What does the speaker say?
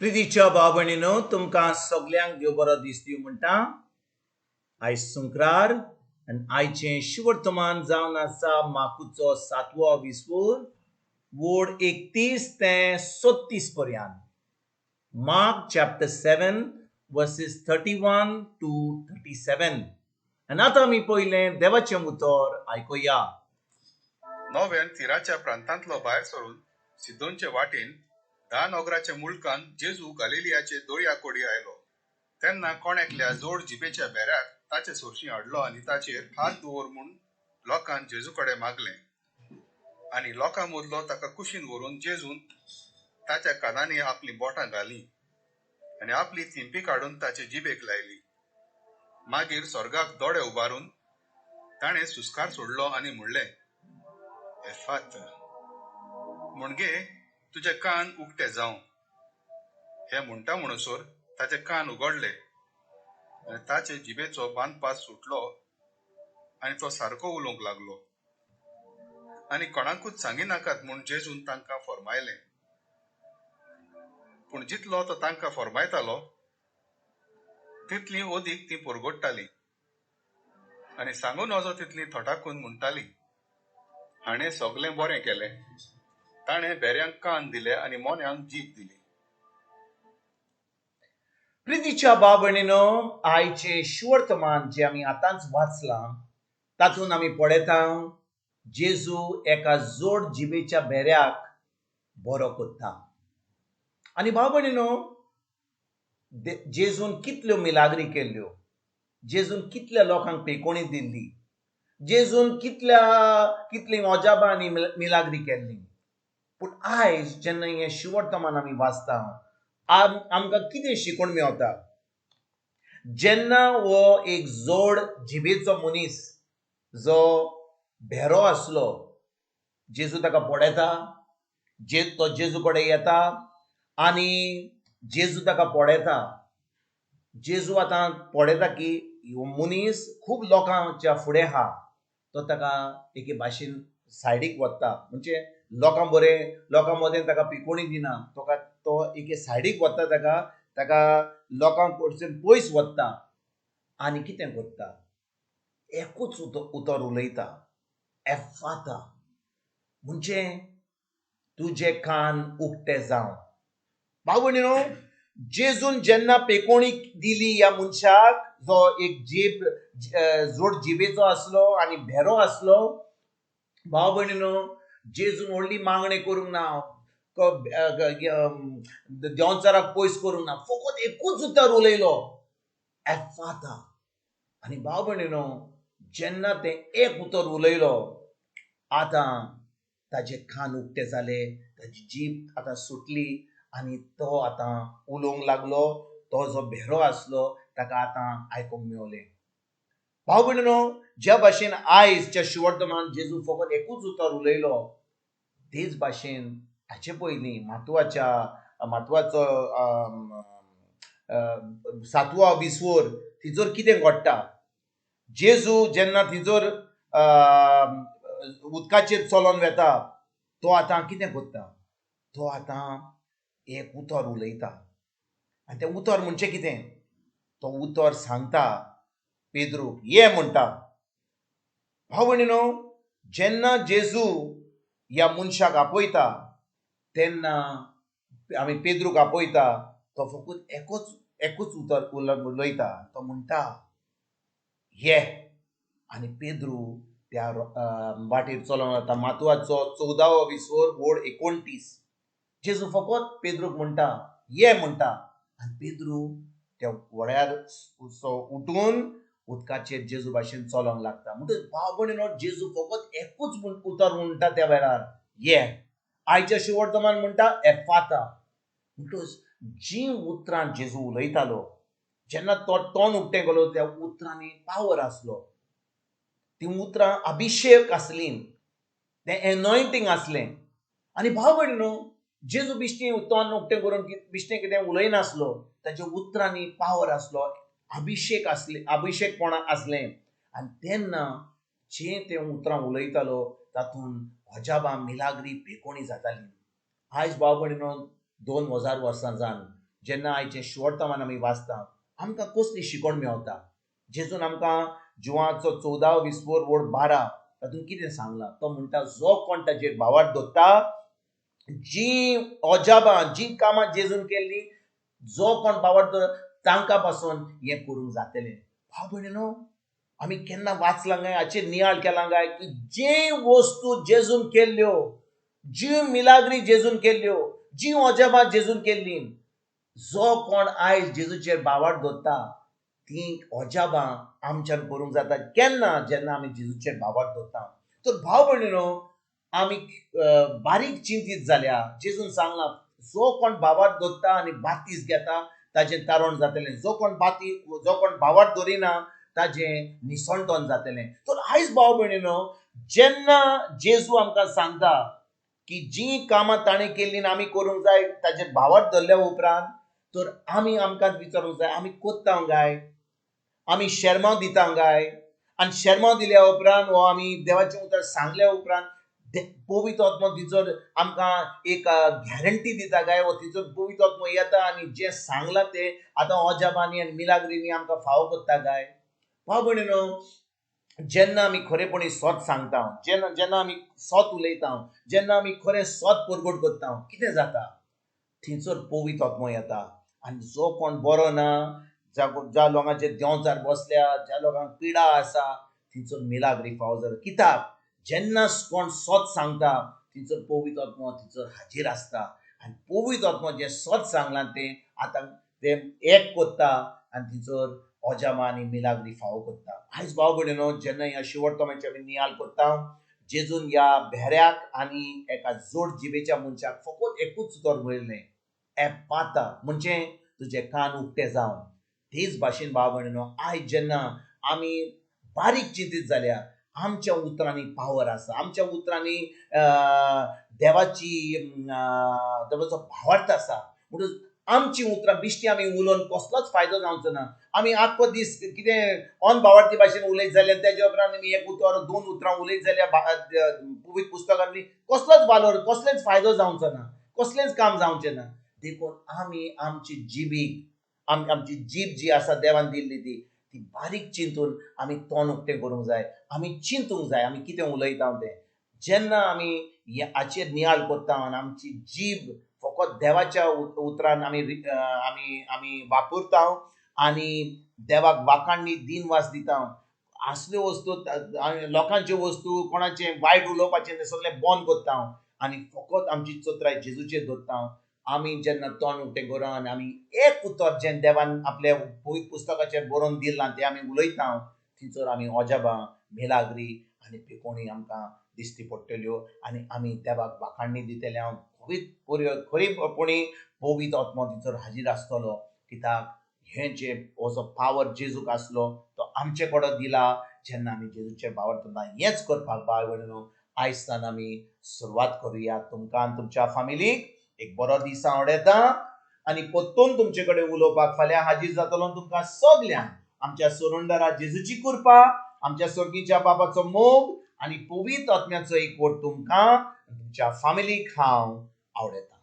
प्रितीच्या भाव भयणीनो, तुमकां सगल्यांक देव बरो दीस दिवं म्हणटा. आयज सुंक्रार आनी आयचें शिवर्तमान जावन आसा माकुचो सातवो विस्वूर वोड 31 ते 36 पर्यंत. Mark chapter 7 verses 31 to 37. आनी आतां आमी पयलें देवाचें उतर आयकुया. नोव्यान तिराच्या प्रांतांतलो भायर सरून सिदोनचे वाटेन धा नगराच्या मुलकान जेजू गालिलियाचे दर्या कोडी आयलो. तेन्ना कोण एकल्या जोड जिबेच्या भेऱ्याक ताचे सोरशीं हाडलो आनी ताचेर हात दवर म्हूण लोकान जेजू कडेन मागलें. आनी लोकां मदलो ताका कुशीन व्हरून जेजून ताच्या कानांनी आपलीं बोटां घालीं आनी आपली थिंपी काडून ताचे जिबेक लायली. मागीर स्वर्गाक दोळे उबारून ताणें सुस्कार सोडलो आनी म्हणलें, एफात, म्हणजे तुजे कान उक्ते जावं. हे म्हणटा म्हणसर ताचे कान उगडले आनी ताचे जिबेचो बांदपास सुटलो आनी तो सारको उलोवंक लागलो. आनी कोणाकूच सांगिनाकात म्हूण जेजून तांकां फर्मायलें. पूण जितलो तो तांकां फर्मायतालो तितली अदीक ती परगट्टाली आनी सांगू नजो तितली थटाकून म्हणटाली, हाणें सगलें बरें केलें, ताणें भेऱ्यांक कान दिले आनी मोन्यांक जीब दिली. प्रितीच्या भाव भयणीनो, आयचें शिवर्तमान जें आमी आतांच वाचलां तातूंत आमी पळयता जेजू एका जोड जिबेच्या भेऱ्याक बरो करता. आनी भाव भयणीनो, जेजून कितल्यो मिलाग्री केल्ल्यो, जेजून कितल्या लोकांक पेकोणी दिल्ली, जेजून कितलीं अजाबां आनी मिलाग्री केल्ली. पूण आयज जेन्ना हें शिवर्तमान आमी वाचता आमकां कितें शिकोवण मेवता? जेन्ना हो एक जोड जिबेचो मनीस जो भेरो आसलो, जेजू ताका पळयता, तो जेजू कडेन येता आनी जेजू ताका पळयता. जेजू आतां पळयता की हो मनीस खूब लोकांच्या फुडें आहा, तो ताका एके भाशेन सायडीक वता, म्हणजे लोकां बरें लोकां मदें ताका पिकोणी दिना, तो एके सायडीक वता, ताका ताका लोकां कडसून पयस वता आनी कितें करता, एकूच उतर उलयता, एफाता, म्हणजे तुजे कान उक्ते जावं. भाव भयणीनो, जेजून जेन्ना पेकोणी दिली ह्या मनशाक जो एक जीब जोड जिबेचो आसलो आनी भेरो आसलो, भाव भयणीनो, जेजून व्हडली मागणी करूंक ना, देंवचाराक पयस करूंक ना, फकत एकूच उतर उलयलो, एफाता. आनी भाव भयणीनो, जेन्ना तें एक उतर उलयलो, आतां ताजे कान उक्ते जाले, ताजी जीब आतां सुटली आनी तो आतां उलोवंक लागलो. तो जो भेरो आसलो ताका आतां आयकूंक मेवलें. भाव भयणीनो, ज्या भाशेन आयजच्या शिवर्तमान जेजू फकत एकूच उतर उलयलो, तेच भाशेन हाचे पयलीं मातवाचो सातवो विसवोर तिजोर कितें घडटा, जेजू जेन्ना तिजोर उदकाचेर चलोन वेता, तो आतां कितें करता, तो आतां एक उतर उलयता. आनी तें उतर म्हणजे कितें, तो उतर सांगता पेद्रूक, ये म्हणटा. भाव भयणीनो, जेन्ना जेजू ह्या मनशाक आपयता तेन्ना आमी पेद्रूक आपयता, तो फकत एकूच उतर उलयता, तो म्हणटा ये. आनी पेद्रू त्या वाटेर चलोन वता. मातवाचो 14वो विसोर वोड 29, जेजू फकत पेद्रूक म्हणटा ये म्हणटा आनी पेद्रू त्या व्हड्यार उठून उदकाचेर जेजू भाशेन चलोंक लागता. म्हणटकच भाव भयणीनो, जेजू फकत एकूच उतर म्हणटा त्या वेळार, ये. आयच्या शिवर्तमान म्हणटा एफाता. म्हणटकच जीं उतरां जेजू उलयतालो, जेन्ना तो तोंड उक्तें केलो, त्या उतरांनी पावर आसलो, तीं उतरां अभिशेक आसलीं, तें एनॉयंटींग आसलें. आनी भाव भयणीनो, जेजू बिश्टी तोंड उक्तें करून बिश्टें कितें उलयनासलो, ताच्या उतरांनी पावर आसलो, अभिशेक आसले, अभिशेकपणा आसलें. आनी तेन्ना जें तें उतरां उलयतालो तातूंत अजाबां मिलाग्री पेकोणी जाताली. आयज भाव भयणीनो, 2000 वर्सां जावन जेन्ना आयचें शुवर्तमान आमी वाचता आमकां कसली शिकवण मेवता? जेजून आमकां जुवाचो 14 विस्वोर वोड 12 तातूंत कितें सांगलां? तो म्हणटा जो कोण ताचेर भावार्थ दवरता, जीं अजाबां जीं कामां जेजून केल्लीं, जो कोण भावार्थ दवरता तांकां पासून हें करूंक जातलें. भाव भयणीनो, आमी केन्ना वाचलां काय, हाचेर नियाळ केलां काय की जे वस्तू जेजून केल्ल्यो, जी मिलाग्री जेजून केल्ल्यो, जी अजाबां जेजून केल्लीं, जो कोण आयज जेजूचेर भावार्थ दवरता ती अजाबां आमच्यान करूंक जाता. केन्ना? जेन्ना आमी जेजूचेर भावार्थ दवरता. तर भाव भयणीनो, आमी बारीक चिंतीत जाल्या. जेजून सांगलां जो कोण भावार्थ दवरता आनी बातीस घेता ताजें तारण जातलें, जो कोण भावार्थ दवरिना ताजें निसणटन जातलें. तर आयज भाव भयणीनो, जेन्ना जेजू आमकां सांगता की जीं कामां ताणें केल्लीं आमी करूंक जाय ताजेर भावार्थ धरल्या उपरांत, तर आमी आमकां विचारूंक जाय आमी कोत्ता काय, आमी शेरमांव दिता काय? आनी शेरमांव दिल्या उपरांत वो आमी देवाचें उतर सांगल्या उपरांत पवित्र आत्मो तिचो आमकां एक गॅरंटी दिता काय, वो तिचो पवित्र आत्मो येता आनी जें सांगलां तें आतां अजाबांनी आनी मिलाग्रींनी आमकां फावो करता काय? भाव भयणीनो, जेन्ना आमी खरेपणी सत सांगता, जेन्ना जेन्ना आमी सत उलयता, जेन्ना आमी खरें सत परगट करता, कितें जाता? थंयसर पवित्र आत्मो येता आनी जो कोण बरो ना, ज्या लोकांचे देंवचार बसल्या, ज्या लोकांक पिडा आसा, थंयसर मिलाग्री फावो जाता. कित्याक? जेन्ना कोण सत सांगता थंयसर पवित्र आत्मो थंयसर हाजीर आसता आनी पवित्र आत्मो जें सत सांगलां तें आतां तें एक करता आनी थंयसर अजामा आनी मिलाग्री फावो करता. आयज भाव भयणीनो, जेन्ना ह्या शिवटतमाची आमी नियाळ करता, जेजून ह्या भेऱ्याक आनी एका जोड जिबेच्या मनशाक फकत एकूच उतर म्हणलें, एपाता, म्हणजे तुजे कान उक्ते जावन. तेच भाशेन भाव भयणीनो, आयज जेन्ना आमी बारीक चिंतीत जाल्या, आमच्या उतरांनी पावर आसा, आमच्या उतरांनी देवाची देवाचो भावार्थ आसा. म्हणून आमची उतरां बिश्टी आमी उलोवन कसलोच फायदो जावचो ना. आमी आख्खो दीस कितें ऑन भावार्थी भाशेन उलयत जाल्यार तेज्या उपरांत आमी एक उतर दोन उतरां उलयत जाल्यार पवित्र पुस्तकांनी कसलोच वालोर, कसलेच फायदो जावचो ना, कसलेंच काम जावचें ना. देखून आमी आमची जिबीक, आमची जीब जी आसा देवान दिल्ली ती ती बारीक चिंतून आमी तोंड उक्तें करूंक जाय, आमी चिंतूंक जाय आमी कितें उलयता तें. जेन्ना आमी हाचेर नियाळ करता आनी आमची जीब फकत देवाच्या उतरान आमी आमी आमी वापरता आनी देवाक वाखाणणी दिनवास दिता, असल्यो वस्तू लोकांच्यो वस्तू कोणाचें वायट उलोवपाचें तें सगळें बंद करता आनी फकत आमची चत्राय जेजूचेर दवरता. आमी जेन्ना तोंड उक्तें करून आनी आमी एक उतर जें देवान आपल्या पवित्र पुस्तकाचेर बरोवन दिलां तें आमी उलयता, थंयसर आमी अजाबां, मिलाग्री आनी पिकोणी आमकां दिश्टी पडटल्यो आनी आमी देवाक वाखाणणी दितले. हांव खरीपणी पवित्र आत्मो थंयसर हाजीर आसतलो. कित्याक हें जे हो जो पावर जेजूक आसलो तो आमचे कडेन दिला. जेन्ना आमी जेजूचेर भावार्थ दवरता, हेंच करपाक भाव भयणीनो आयज सावन आमी सुरवात करुया. तुमकां आनी तुमच्या फामिलीक एक बरो दीस आवडटा आनी परतून तुमचे कडेन उलोवपाक फाल्यां हाजीर जातलो. तुमकां सगल्यांक आमच्या सोरंडरा जेजूची कृपा, आमच्या स्वर्गीच्या बाबाचो मोग आनी पवित्र आत्म्याचो एकवट तुमकां तुमच्या फामिलीक हांव आवडटा.